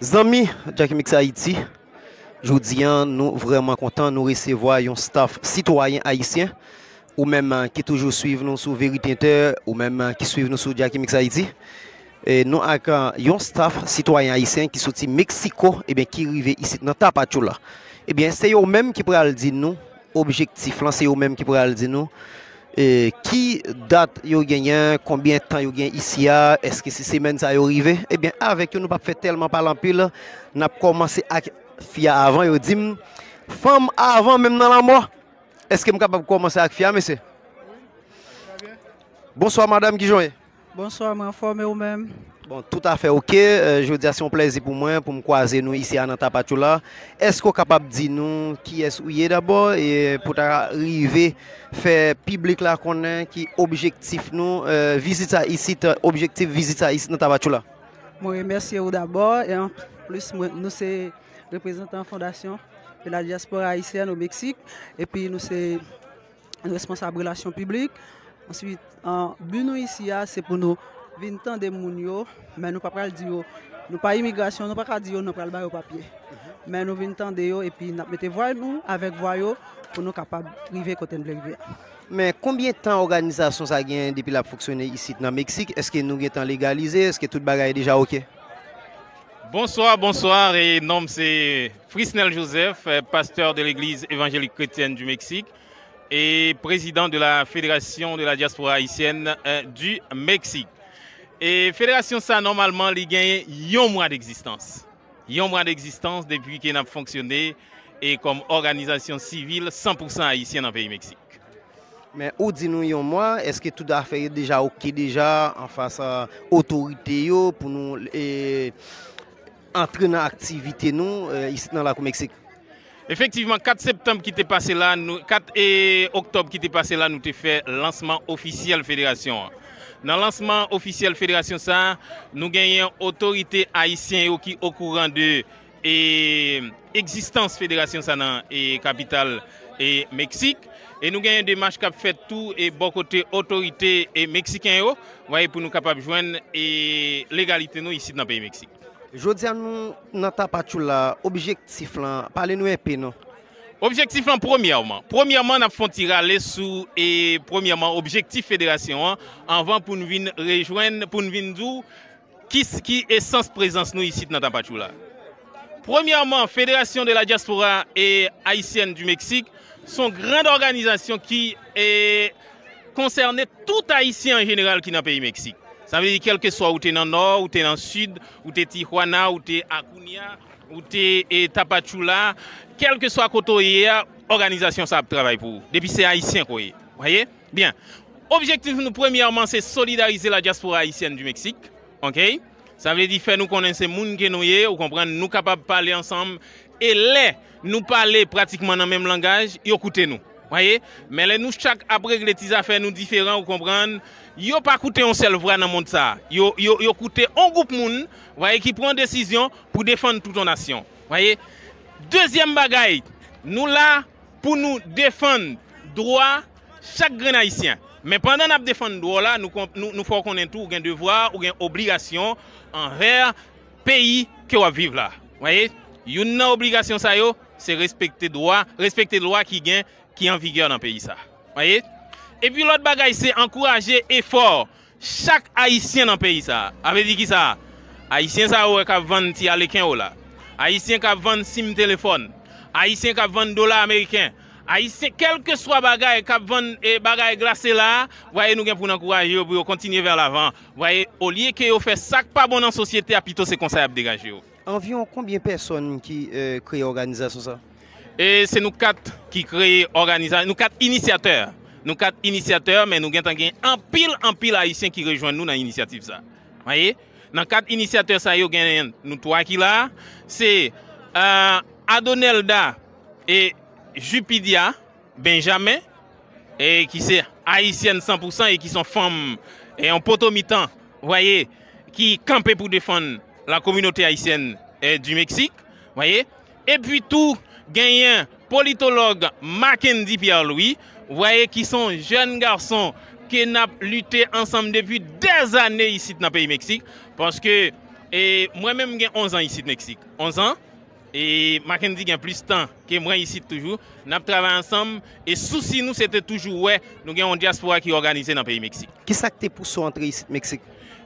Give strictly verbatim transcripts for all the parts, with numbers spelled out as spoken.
Zanmi Jackie Mix Haïti, jodi a, nou vrèman kontan, nou resevwa yon staff sitwayen ayisyen, ou menm, eh, ki toujou swiv nou sou Verite Inter, ou menm, eh, ki swiv nou sou Jackie Mix Haïti. E nou ak, eh, yon staff sitwayen ayisyen ki soti Meksiko, ebyen, ki rive isit nan Tapachula. Ebyen, se yo menm ki pral di nou objektif lan, se yo menm ki pral di nou, eh, ki dat yo genyen, konbyen tan yo gen isi a, èske se semèn sa yo rive. Ebyen, avèk yo, nou p ap fè tèlman pale anpil, n ap kòmanse ak fi a avan, yo di m, fanm avan menm nan lanmò. Èske m kapab kòmanse ak fi a, mesye? Bonswa, madanm, kijan w ye? Bonswa, mwen anfòm, e ou menm? Bon, toutafè oke. Eh, jodi a, se yon plèzi pou mwen, pou m kwaze nou isi a nan Tapachula. Èske w kapab di nou kiyès ou ye dabò, e pou ta rive fè piblik la konnen ki objektif nou, eh, vizit sa isit, objektif vizit sa isit nan Tapachula? Mwen remèsye ou dabò, e anplis, mwen, nou se reprezantan Fondasyon de la Diaspora Haïtienne au Mexique, epi nou se responsab relasyon piblik. Answit, an, bi nou isi a, se pou nou vin tande moun yo, men nou pa pral di yo, nou pa imigrasyon, nou pa ka di yo nou pral ba yo papye. Men nou vin tande yo, epi n ap mete vwa nou avèk vwa yo pou nou kapab rive kote n vle rive a. Men konbyen tan òganizasyon sa gen depi l ap fonksyone isit nan Meksik? Èske nou gentan legalize? Èske tout bagay deja oke? Bonsoir, bonsoir. Et non, c'est Frisnel Joseph, euh, pasteur de l'Église évangélique chrétienne du Mexique et président de la Fédération de la diaspora haïtienne, euh, du Mexique. E federasyon sa, nòmalman, li gen yon mwa d'egzistans. Yon mwa d'egzistans depi ke n ap fonksyone e kòm òganizasyon sivil san pou san ayisyen nan peyi Meksik. Men ou di nou yon mwa, èske tout afè yo deja oke deja anfas, a, otorite yo pou nou, e, antre nan aktivite nou, e, isit nan Lakou Meksik? Efektivman, kat septanm ki te pase la, nou, kat, e, oktòb ki te pase la, nou te fè lansman ofisyèl federasyon an. Nan lansman ofisyèl federasyon sa a, nou genyen otorite ayisyen yo ki okouran de, e, egzistans federasyon sa nan, e, kapital, e, Meksik. E nou genyen demach k ap fèt tou, e, bò kote otorite, e, meksiken yo, w a, e, pou nou kapab jwenn, e, legalite nou isit nan peyi Meksik. Jodi a nou nan Tapachula, objektif lan, pale nou enpe non. Objektif lan, premyèman, premyèman, n ap fè yon ti rale sou, e, premyèman, objektif federasyon an, anvan pou n vin rejwenn, pou n vin di w ki, ki esans prezans nou isit nan Tapachula. Premyèman, Fédération de la Diaspora, e, Haïtienne du Mexique, se yon gran òganizasyon ki, e, konsène tout Ayisyen an jeneral ki nan peyi Meksik. Sa vle di, kèlkeswa ou te nan Nò, ou te nan Sid, ou te Tijuana, ou te Acuna, ou te, e, Tapachula, kèlkeswa kote w ye a, òganizasyon sa ap travay pou ou. Depi se Ayisyen ke w ye. W a ye? Byen. Objektif nou, premyèman, se solidarize la diaspora haïtienne du Mexique. Oke? Sa vle di fè nou konnen se moun ke nou ye, ou konprann, nou kapab pale ansanm, e lè nou pale pratikman nan menm langaj, yo koute nou. W a ye? Men lè nou chak ap regle ti zafè nou diferan, ou konprann, yo pa koute yon sèl vwa nan mond sa a. Yo, yo, yo koute yon gwoup moun, w a ye, ki pran desizyon pou defann tout yon nasyon. W a ye? Dezyèm bagay, nou la pou nou defann dwa chak grenn Ayisyen. Men pandan n ap defann dwa w la, nou, kon-, nou, nou fè w konnen tou, ou gen devwa, ou gen obligasyon anvè peyi ke w ap viv la. W a ye? Youn nan obligasyon sa yo, se respekte dwa, respekte lwa ki gen, ki an vigè nan peyi sa. W a ye? Epi lòt bagay, se ankouraje efò chak Ayisyen nan peyi sa a. A vle di kisa? Ayisyen sa yo wè k ap vann ti aleken yo la. Ayisyen k ap vann sim telefòn. Ayisyen k ap vann dola ameriken. Ayisyen, kèlkeswa bagay k ap vann, e, bagay glase la a, w a ye, nou gen pou n ankouraje yo pou yo kontinye vè lavan. W a ye, olye ke yo fè sa k pa bon nan sosyete a, pito se konsa y ap degaje yo. Anviwon konbyen pèsòn ki, e, kreye òganizasyon sa? E se nou kat ki kreye òganiza-, nou kat inisyatè. Nou kat inisyatè, men nou gentan gen anpil, anpil Ayisyen ki rejwenn nou nan inisyativ sa. W a ye? Nan kat inisyatè sa yo, genyen nou twa ki la. Se, e, Adonelda e Jupidia Benjamin, e ki se ayisyèn san pou san e ki se yon fanm, e yon poto mitan, w a ye, ki kanpe pou defann la communauté haïtienne, e, du Mexique, w a ye. Epi tou, genyen politològ Mackendy Pierre Louis, w a ye, ki se yon jèn gason ke n ap lite ansanm depi dèzane isit nan peyi Meksik, paske, E mwen menm, m gen onz an isit Meksik. Onz an. E Mackendy gen plis tan ke mwen isit toujou. N ap travay ansanm. E sousi nou, se te toujou wè nou gen yon dyaspora ki òganize nan peyi Meksik. Ki sa k te pouse w antre isit Meksik?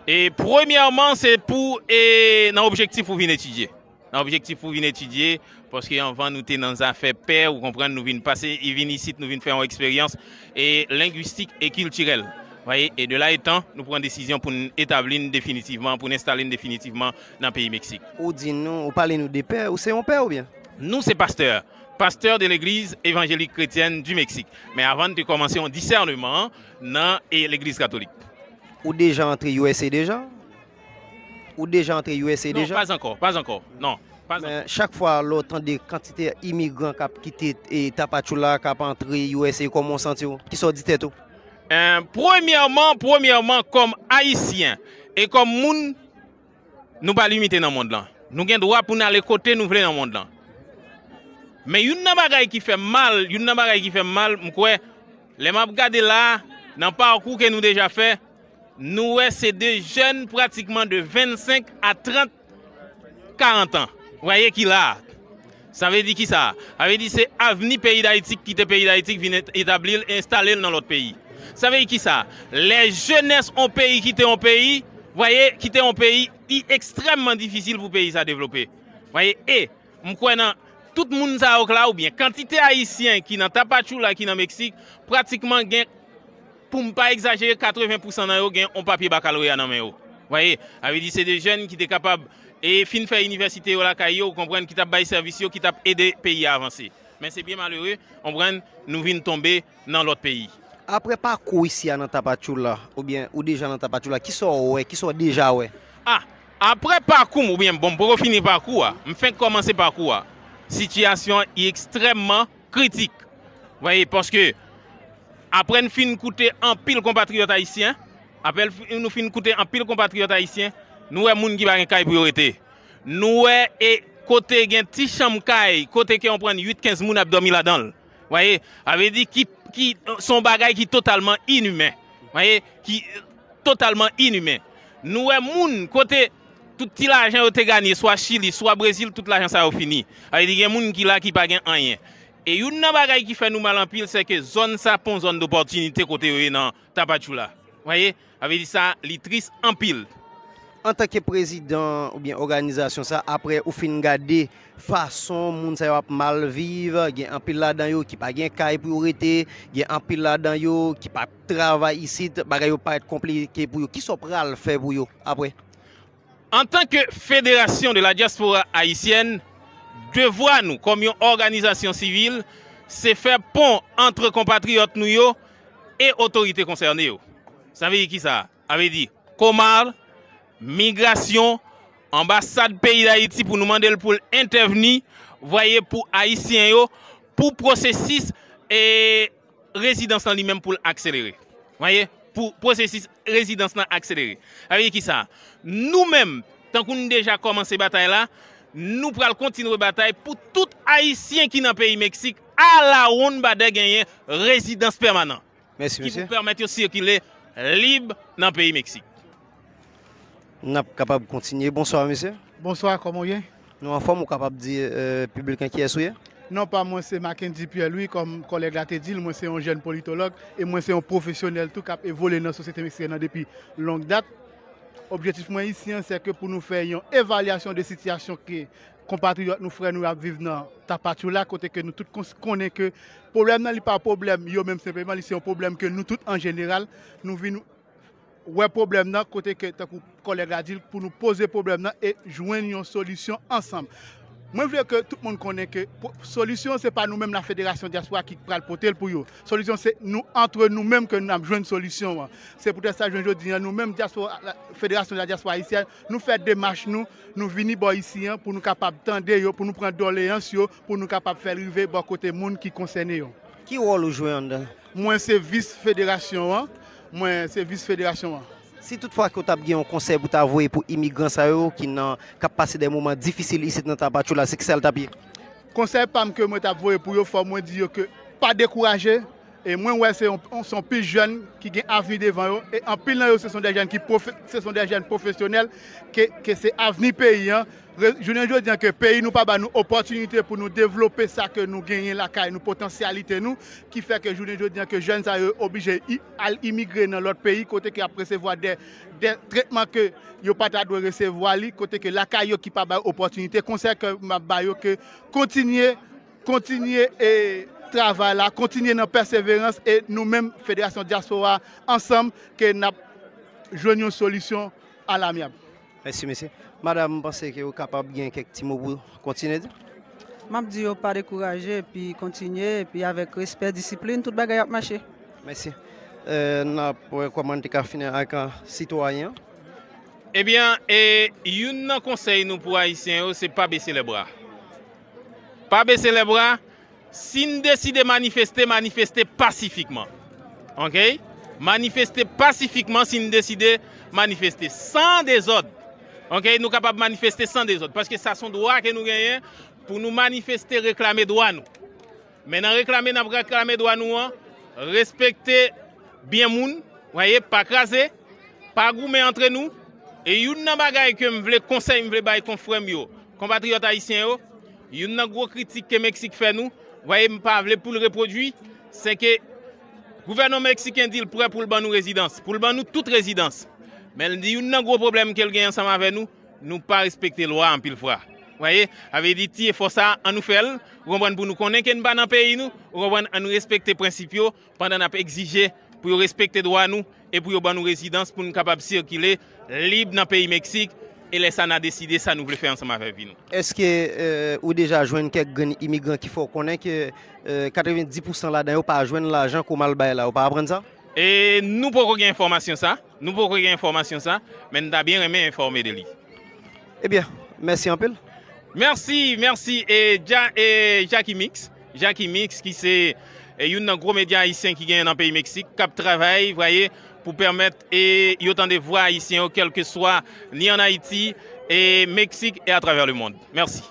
E premyèman, se pou, e, nan objektif pou vin etidye. Nan objektif pou vin etidye, paske anvan nou te nan zafè pè, ou konprann, nou vin pase, e vin isit, nou vin fè yon eksperyans, e lengwistik e kiltirèl. Vwayé, e de la etan, nou pran desizyon pou n etabli n definitivman, pou n enstale n definitivman nan peyi Meksik. Ou di nou, ou pale nou de pè, ou se yon pè oubyen? Nou se pastè, pastè de Legliz Evanjelik Kretyèn di Meksik. Men avan n te kòmanse yon disèneman nan, e, Legliz Katolik. Ou deja antre U S A deja? Ou deja antre U S A deja? Non, pas ankò, pas ankò. Non, pas ankò. Men chak fwa lè w tande kantite imigran k ap kite, e, Tapachula, k ap antre U S A, kòman w santi w? Kisa w di tèt ou? Eh, premyèman, premyèman, kòm Ayisyen e kòm moun, nou pa limite nan mond lan. Nou gen dwa pou n ale kote nou vle nan mond lan. Men youn nan bagay ki fè m mal, youn nan bagay ki fè m mal, m kwè, lè m ap gade la, nan pakou ke nou deja fè, nou wè se de jèn pratikman de vennsenk a trant, karant an. Vwayé ki la. Sa vle di kisa? Sa vle di se avni peyi Dayiti k kite peyi Dayiti k vin et-, etabli l, enstale l nan lòt peyi. Sa vle di kisa? Lè jenès on peyi kite on peyi, vwayé, kite on peyi, li ekstrèmman difisil pou peyi sa devlope. Vwayé, e m kwè nan tout moun sa yo k la, oubyen kantite Ayisyen ki nan Tapachula, ki nan Meksik, pratikman gen, pou m pa egzajere, katreven pousan nan yo gen on papye bakaloreya nan men yo. Vwayé, sa vle di se de jèn ki te kapab, e, fin fè inivèsite yo lakay yo, ou konprann, ki t ap bay sèvis yo, ki t ap ede peyi a avanse. Men se byen malere, ou konprann, nou vin tonbe nan lòt peyi. Apre pakou w isi a nan Tapachula, oubyen ou deja nan Tapachula, kisa w wè, kisa w deja wè? A, apre pakou m, oubyen, bon, m poko fini pakou a, m fenk kòmanse pakou a. Sitiyasyon an ekstrèmman kritik. Vwayé, paske apre n fin koute anpil konpatriyòt ayisyen, apre l fi-, nou fin koute anpil konpatriyòt ayisyen, nou wè moun ki pa gen kay pou yo rete. Nou wè, e, kote gen ti chanm kay, kote ke w pran uit, kenz moun ap dòmi ladan l. Vwayé, sa vle di ki, ki, se yon bagay ki totalman inimen. Vwayé, ki totalman inimen. Nou wè moun kote tout ti lajan yo te ganye, swa Chili, swa Brezil, tout lajan sa yo fini. Sa vle di gen moun ki la ki pa gen anyen. E youn nan bagay ki fè nou mal anpil, se ke zòn sa pa yon zòn dopòtinite kote yo ye nan Tapachula. Vwayé, sa vle di sa, li tris anpil. Antanke prezidan oubyen òganizasyon sa, apre ou fin gade fason moun sa yo ap mal viv, gen anpil ladan yo ki pa gen kay pou yo rete, gen anpil ladan yo ki pa travay isit, bagay yo parèt konplike pou yo. Kisa w pral fè pou yo apre? Antanke Fédération de la Diaspora Haïtienne, devwa nou kòm yon òganizasyon sivil, se fè pon antre konpatriyòt nou yo e otorite konsène yo. Sa vle di kisa? Sa vle di Comar, Migrasyon, anbasad peyi Dayiti pou nou mande l pou l entèvni, vwayé, pou Ayisyen yo, pou pwosesis, e, rezidans lan li menm pou l akselere. Vwayé, pou pwosesis rezidans lan akselere. Sa vle di kisa? Nou menm, tankou n deja kòmanse batay la, nou pral kontinye batay pou tout Ayisyen ki nan peyi Meksik, alawonnbadè, genyen rezidans pèmanan. Mèsi, ki pou mesye. Pèmèt yo sikile lib nan peyi Meksik. N ap kapab kontinye. Bonswa, mesye. Bonswa, kòman w ye? Nou anfòm, ou kapab di, euh, piblik lan kiyès ou ye? Non pa mwen se Mackendy Pierre Louis, kòm kòlèg la te di l, mwen se yon jèn politològ e mwen se yon pwofesyonèl tou k ap evolye nan sosyete meksikèn nan depi long dat. Objektif mwen isi an, se ke pou nou fè yon evalyasyon de sitiyasyon ke konpatriyòt nou, frè nou ap viv nan Tapachula, kote ke nou tout kons-, konnen ke pwoblèm nan, li pa pwoblèm yo menm senpleman, li se yon pwoblèm ke nou tout an jeneral, nou vin wè pwoblèm nan, kote ke, tankou kòlèg la di l, pou nou poze pwoblèm nan e jwenn yon solisyon ansanm. Mwen vle ke tout moun konnen ke po-, solisyon, se pa nou menm la Fédération Diaspora ki pral pote l pou yo. Solisyon, se nou, antre nou menm, ke n ap jwenn solisyon an. Se poutèt sa, jounen jodi an, nou menm, dyaspora, la, Fédération de la Diaspora Haïtienne, nou fè demach nou, nou vini bò isi an pou nou kapab tande yo, pou nou pran doleyans yo, pou nou kapab fè l rive bò kote moun ki konsène yo. Ki wòl ou jwe anndan? Mwen se vis federasyon an. Mwen se vis federasyon an. Si toutfwa ke w t ap gen yon konsèy pou ta voye pou imigran sa yo ki nan, k ap pase de moman difisil isit nan Tapachula, se kisa l t ap ye? Konsèy pa m ke mwen t ap voye pou yo, fò mwen di yo ke pa dekouraje, E mwen wè se yon, se yon pil jèn ki gen avni devan yo. E anpil nan yo, se son de jèn ki pwofe-, se son de jèn pwofesyonèl, ke, ke se avni peyi an. Re-, jounen jodi an, ke peyi nou pa ba nou opòtinite pou nou devlope sa ke nou genyen lakay nou, potansyalite nou, ki fè ke jounen jodi an, ke jèn sa yo oblije i-, al imigre nan lòt peyi, kote ke y ap resevwa de, de tretman ke yo pa ta dwe resevwa li, kote ke lakay yo ki pa ba yo opòtinite, konsèy ke m ap ba yo, ke kontinye, kontinye e travay la, kontinye nan pèseverans, e nou menm, Federasyon Dyaspora, ansanm, ke n ap jwenn yon solisyon a lamyab. Mèsi, mesye. Madanm, m panse ke ou kapab gen kèk ti mo pou kontinye di. M ap di yo pa dekouraje, epi kontinye, epi avèk respè, disiplin, tout bagay ap mache. Mèsi. Euh, n ap wè kòman n te ka fini ak, euh, sitwayen an. Ebyen, e, youn nan konsèy nou pou Ayisyen yo, se pa bese lè bra. Pa bese lè bra. Si n deside manifeste, manifeste pasifikman. Oke? Manifeste pasifikman si n deside manifeste san dezòd. Oke? Nou kapab manifeste san dezòd. Paske sa se yon dwa ke nou genyen pou nou manifeste, reklame dwa nou. Men nan reklame n ap reklame dwa nou an, respekte byen moun, wè, pa kraze, pa goumen antre nou. E youn nan bagay ke m vle, konsèy m vle bay konfrè m yo, konpatriyòt ayisyen yo, youn nan gwo kritik ke Meksik fè nou, wè, m pa vle pou l repwodui, se ke gouvènman meksiken di l prè pou l ban nou rezidans, pou l ban nou tout rezidans. Men l di youn nan gwo pwoblèm ke l gen ansanm avè nou, nou pa respekte lwa anpil fwa. Wè, sa vle di ti efò sa, ann nou fè l, ou konprann, pou nou konnen ke n pa nan peyi nou, ou konprann, ann nou respekte prensip yo, pandan n ap egzije pou yo respekte dwa nou e pou yo ban nou rezidans pou n kapab sikile lib nan peyi Meksik, e lè sa n a deside sa nou vle fè ansanm avèk vi nou. Èske, euh, ou deja jwenn kèk grenn imigran ki fè w konnen ke, euh, katrevenndis pousan ladan yo pa jwenn lajan ke w mal bay la? Ou pa aprann sa? E nou poko gen enfòmasyon sa. Nou poko gen enfòmasyon sa, men n ta byen renmen enfòme de li. Ebyen, mèsi anpil. Mèsi, mèsi, e, Ja-, e, Jackie Mix. Jackie Mix, ki se, e, youn nan gwo medya ayisyen ki genyen nan peyi Meksik, k ap travay, vwaye, pou pèmèt, e, yo tande vwa ayisyen yo, kèlkeswa, ni ann Ayiti, e, Meksik, e atravè lemonn. Mèsi.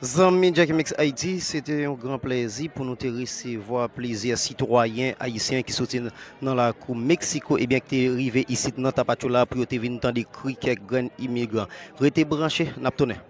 Zanmi Jackie Mix Haïti, se te yon gran plèzi pou nou te resevwa plizyè sitwayen ayisyen ki soti nan lakou Meksiko, ebyen, ki te rive isit nan Tapachula pou yo te vin tande kri kèk grenn imigran. Rete branche, n ap tounen.